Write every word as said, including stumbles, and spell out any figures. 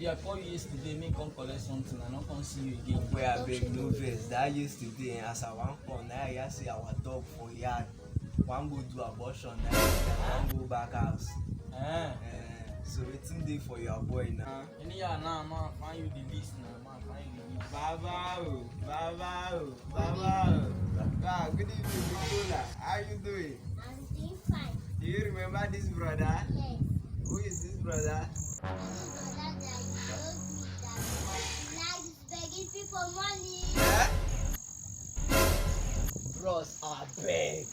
I call you yesterday, me come collect something, I no come see you again. Well, abeg, no vex. That yesterday, eh, as I wan come, na I hear say our dog for yard wan go do abortion. Na I wan go back house. Eh, Eh, so wetin dey for your boy now? Any year now, man, find you the list now, man, find you the list. Baba o, baba o, baba o. Wow, good evening, big brother. How you doing? I'm doing fine. Do you remember this brother? Yes. Who is this brother? This brother that you told me that he likes begging people money. Eh? Bros, abeg.